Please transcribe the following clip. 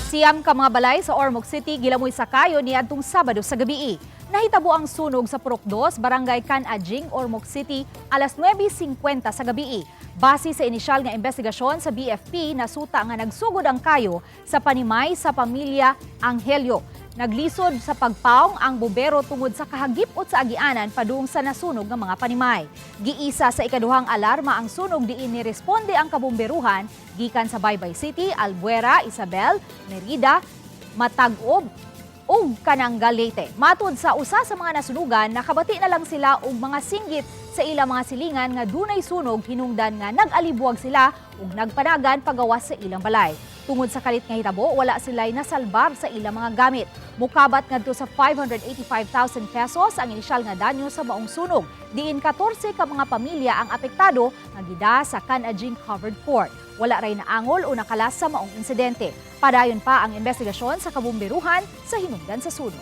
9 ka mga balay sa Ormoc City gilamoy sa kayo niadtong Sabado sa gabii. Nahitabo ang sunog sa Purok 2, Barangay Can-Adjing, Ormoc City, alas 9:50 sa gabii. Base sa inisyal nga investigasyon sa BFP, nasuta nga nagsugod ang kayo sa panimay sa pamilya Angelio. Naglisod sa pagpaong ang bumbero tungod sa kahagipot sa agianan padung sa nasunog nga mga panimay. Giisa sa ikaduhang alarma ang sunog diin niresponde ang kabumberuhan gikan sa Baybay City, Albuera, Isabel, Merida, Matag-ob ug Kananga, Leyte. Matud sa usa sa mga nasunugan, nakabati na lang sila og mga singgit sa ilang mga silingan nga dunay sunog hinungdan nga nag-alibuag sila ug nagpanagan pagawas sa ilang balay. Tungod sa kalit nga hitabo, wala sila'y nasalbar sa ilang mga gamit. Mukabat ngadto sa 585,000 pesos ang inisyal nga danyo sa maong sunog. Diin 14 ka mga pamilya ang apektado nga gida sa Can-Adjing Covered Court. Wala ray naangol o nakalas sa maong insidente. Padayon pa ang investigasyon sa kabumberuhan sa hinungdan sa sunog.